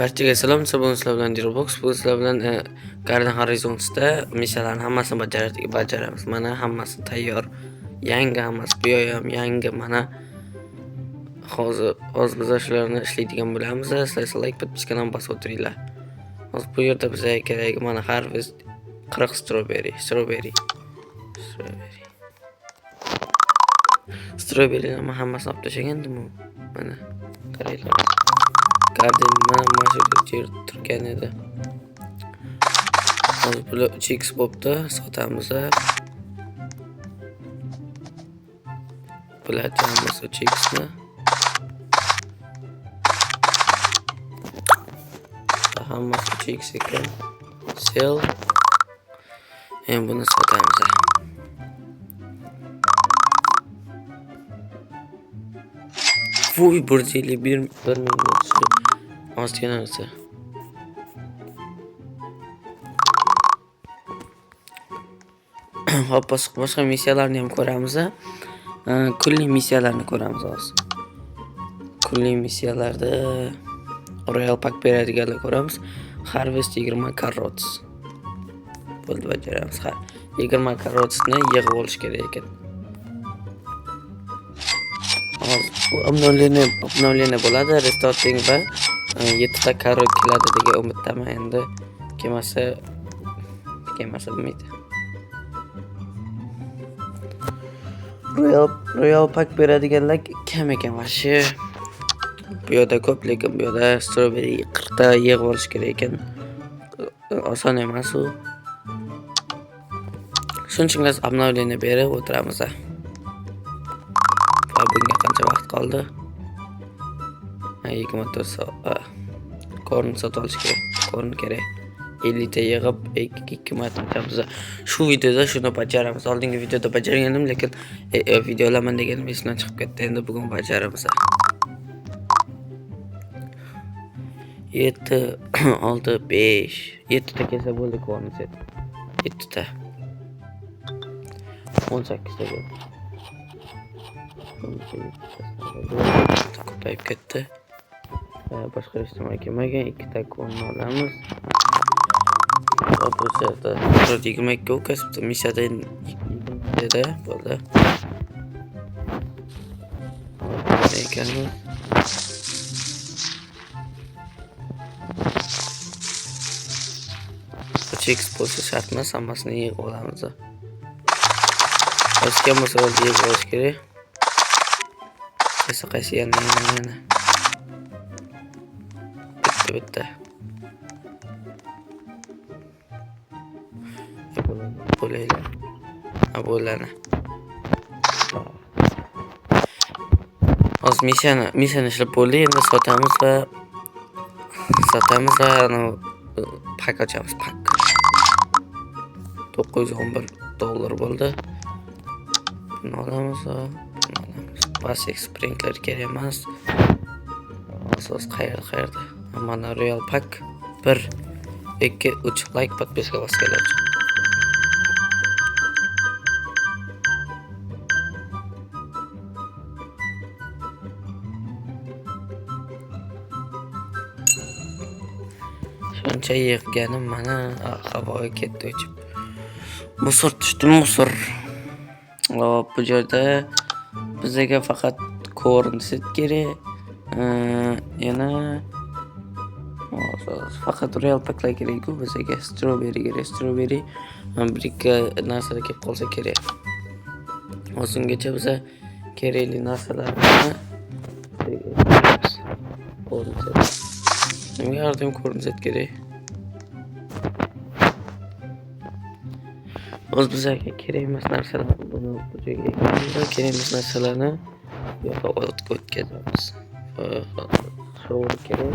Barchaga salom, bugun sizlar bilan Roblox, bu sizlar bilan Garden Horizons'da missiyalarni hammasini bajaramiz. Mana hammasi tayyor. Yangi hammasi, bu ham yangi mana. Hozir biz shularni ishlaydigan bo'lamiz. Sizlar like, подписка ni bosib o'tiringlar. Hozir bu yerda bizga keragi mana harvest 40 strawberry, strawberry. Strawberry. Strawberrylarni hammasini olib tashlagandim-ku. Mana qaranglar. Garden mana shu yer turgan edi. Hozir bular 3x bo'pti, sotamiz. Bular hammasi 3xni. Hammasi 3x ekan. Sell. Endi buni sotamiz. Voy, 151 ming tushdi. Ozgina narsa. Hop, boshqa missiyalarni ham ko'ramiz. Kunlik missiyalarni ko'ramiz hozir. Kunlik missiyalarda Royal Pack beradiganlar ko'ramiz. Harvest 20 carrots. Bo'ldi, bajaramiz. Ha, 20 carrotsni yig'ib olish kerak ekan. Hozir bu обновление bo'ladi, restarting va 7 ta carrot keladi degan umiddaman endi. Kelmasa bilmaydi. Royal Pack beradiganlar kam ekan vashi. Bu yerda ko'p, lekin bu yerda strawberry 40 ta yig'ib olish kerak ekan. Oson emas u. Shuning uchun biz обновление berib o'tiramiz. Va bunga qancha vaqt qoldi? 24 soat. Korn sotib olish kerak. Korn kerak. 50 ta yig'ib 2 marta ochamiz. Shu videoda shuni bajaramiz. Oldingi videoda bajargandim, lekin videolaman deganim esimdan chiqib ketdi. Endi bugun bajaramiz. 7 6 5 7 ta kelsa bo'ldi korn set. 7 ta. 18 ta bo'ldi. Ko'payib ketdi. Boshqa hech nima kelmagan. 2 ta korn olamiz. Hop, bu yerda 22 o'tkazibdi. Missiyada 20 bo'ldi. Ekanmiz. Cheks bo'lsa shart emas, hammasini yig'ib olamiz. O'sgan bo'lsa yig'ib olish kerak. Qaysi yana. Bitta. Bo'laylar. Ha, bo'ladi. Hozir missiyani ishlab bo'ldik, endi sotamiz va pak ochamiz, pak. $911 bo'ldi. Buni olamiz va buni olamiz. Basic sprinkler kerak emas. Asos qayerda? Mana Royal Pack 1 2 3 like, подписка bosganlar. Shuncha yig'ganim mana havoga ketdi o'chib. Musor tushdi, musor. Hop, bu joyda bizga faqat corn set kerak. Yana faqat Royal Packlar kerak-ku bizga. Strawberry kerak, strawberry bir ikki narsalar kelib qolsa kerak. Hozir ungacha biza kerakli narsalarni corn set. Nimaga har doim corn set kerak? Hozir bizga kerak emas narsalarni buni bu joyga ekamiz, kerak emas narsalarni bu yoqqa o'tkazamiz. Shovel kerak.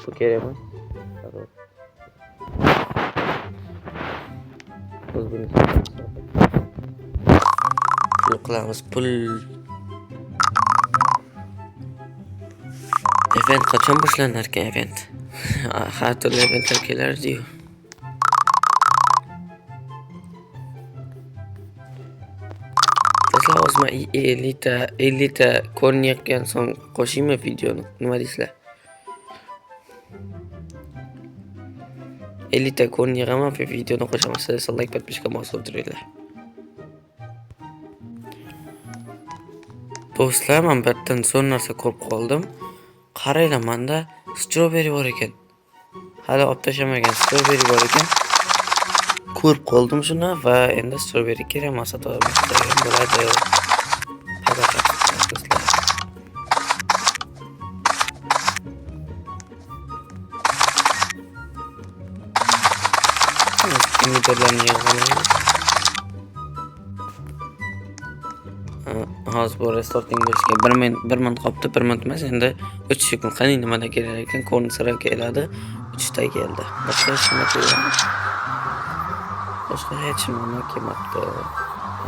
Bu kerak emas. Biz buni pul qilamiz, pul. Event qachon boshlanar ekan event? Har turli eventlar kelardi-yu. Do'stlar, hozir men 50 ta korn yig'gan so'ng qo'shaymi videoni? Nima deysizlar? 50 ta corn yig'aman va videoni qo'shaman. Sizlar like, подписка bosib o'tiringlar. Do'stlar, men birdan zo'r narsa ko'rib qoldim. Qaranglar, menda strawberry bor ekan. Hali olib tashlamagan strawberry bor ekan. Ko'rib qoldim shuni va endi strawberry kerak emas, sotib bo'ladi. Do'stlar. Pomidorlarni yig'ib olaylik. Hozir bu restarting bo'lishga 1 minut 1 minut qolibdi, 1 minut emas, endi 3 sekund. Qani nimada kelar ekan? Corn sira keladi. 3 ta keldi. Boshqa hech nima kelmadi. Boshqa hech nima kelmabdi.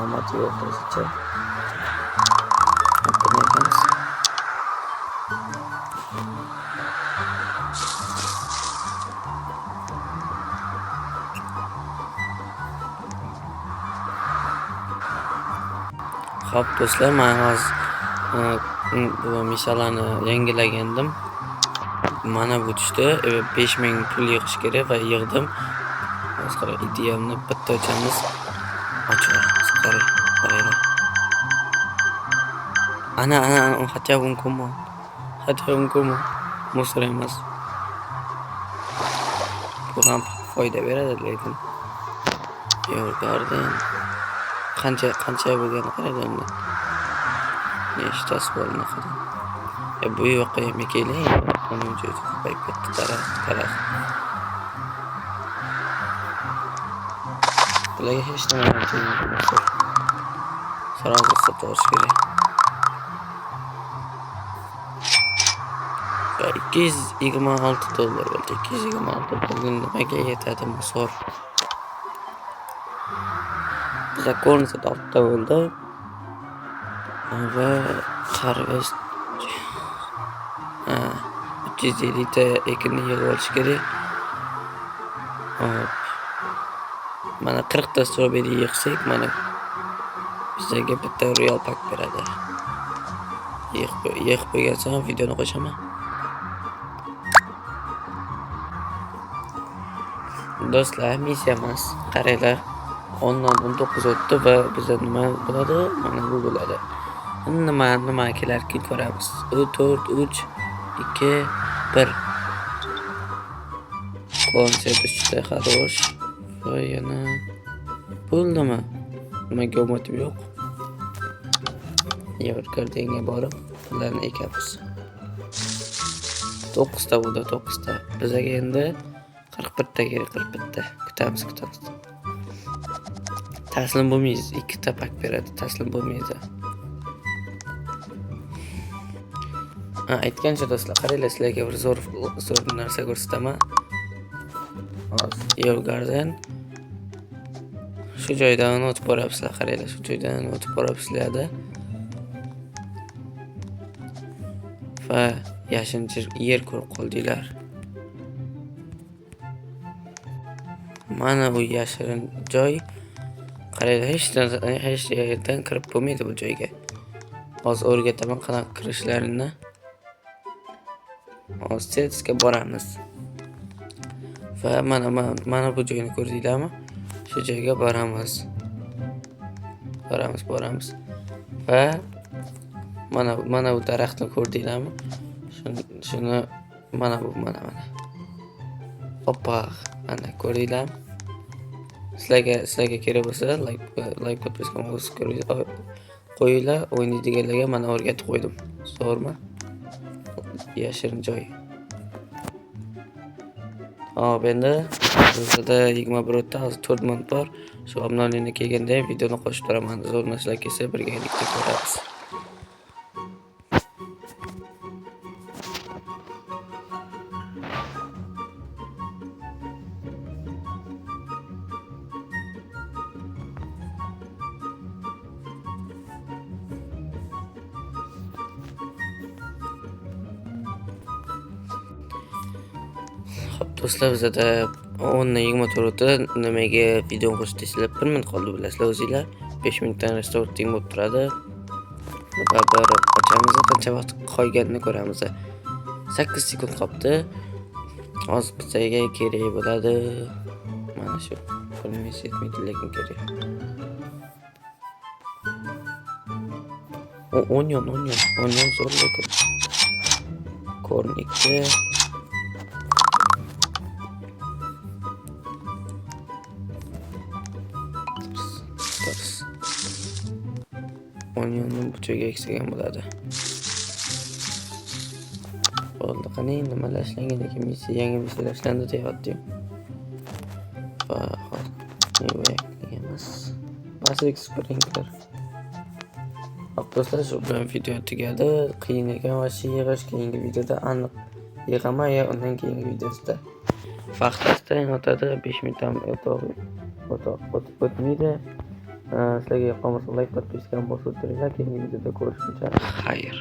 Omad yo'q hozircha. Buni aytamiz. Xo'p do'stlar, men hozir bu missiyalarni yangilagandim. Mana bu tushdi. 5000 pul yig'ish kerak va yig'dim. Hozir qarang, ideyamni bitta ochamiz. Ochib qarang, qaranglar. Ana, ana, ana, хотя бы uncommon. Хотя бы uncommon. Мусор emas. Bu ham foyda beradi lekin. Your garden. Qancha qancha bo'lgani qaranglar unda. Nechtasi bor unaqadan. Bu yoqqa ham keling. Uning joyi ko'payib ketdi daraxt, daraxt. Bularga hech nima tegmaydi. Сразу sotib olish kerak. Va 226 dollar bo'ldi. 226 dollar nimaga yetadi мусор? Biza corn oltita bo'ldi. Va harvest, ha, 350 ta ekinni yig'ib olish kerak. Hop. Mana 40 ta strawberry yig'sak, mana bizga bitta royal pack beradi. Yig'ib qo'ygan so'ng videoni qo'shaman. Do'stlar, missiya emas. Qaranglar. 10 dan 19 o'tdi va bizda nima bo'ladi? Mana bu bo'ladi. Nima nima kelarkin ko'ramiz. 4, 3, 2, 1. Konsept 3 ta хорош. Va yana bo'ldimi? Nimaga omadim yo'q? Your gardenga borib ularni ekamiz. 9 ta bo'ldi, 9 ta. Bizaga endi 41 ta kerak, 41 ta. Kutamiz, kutamiz. Taslim bo'lmaymiz. Ikkita pak beradi, taslim bo'lmaydi. Ha, aytgancha do'stlar, qaranglar, sizlarga bir zo'r zo'r narsa ko'rsataman. Hozir Your garden. Shu joydan o'tib boryapsizlar, qaranglar, shu joydan o'tib boryapsizlarda. Va yashin yer ko'rib qoldinglar. Mana bu yashirin joy. Qaranglar, hech narsa, hech yerdan kirib bo'lmaydi bu joyga. Hozir o'rgataman qanaqa kirishlarini. Hozir Celsiusga boramiz. Va mana mana bu joyni ko'rdinglarmi? Shu joyga boramiz. Boramiz, boramiz. Va mana mana bu daraxtni ko'rdinglarmi? Shuni mana bu, mana mana. Oppa, ana ko'rdinglarmi? Sizlarga kerak bo'lsa like, подписка qo'yinglar. O'ynaydiganlarga mana o'rgatib qo'ydim. Zo'rmi? Yashirin joy. Hop, endi bizda 21 o'tdi, hozir 4 minut bor. Shu обновление kelganda ham videoni qo'shib turaman. Zo'r narsalar kelsa birgalikda ko'ramiz. Xo'p, do'stlar, bizada 10 dan 24 o'tdi. Nimaga videoni qo'shib deysizlar? 1 minut qoldi, bilasizlar o'zinglar. 5 minutdan restarting bo'lib turadi. Va borib ochamiz, qancha vaqt qolganini ko'ramiz. 8 sekund qolibdi. Hozir bizga kerak bo'ladi. Mana shu. Pulim yetmaydi, lekin kerak. O onion, onion. Onion zo'r lekin. Corn 2. Tars. Onionni buchaga eksak ham bo'ladi. Bo'ldi, qani nimalar ishlangan ekan? Missiya, yangi missiyalar ishlandi deyapti. Va hozir emas. Basic sprinkler. Hop do'stlar, shu bilan video tugadi. Qiyin ekan va shu yig'ish, keyingi videoda aniq yig'aman ya undan keyingi videosida. Vaqt asta o'tadi, 5 minut ham o'tmaydi. Sizlarga yoqqan bo'lsa like, подписка bosib o'tiringlar. Keyingi videoda ko'rishguncha xayr.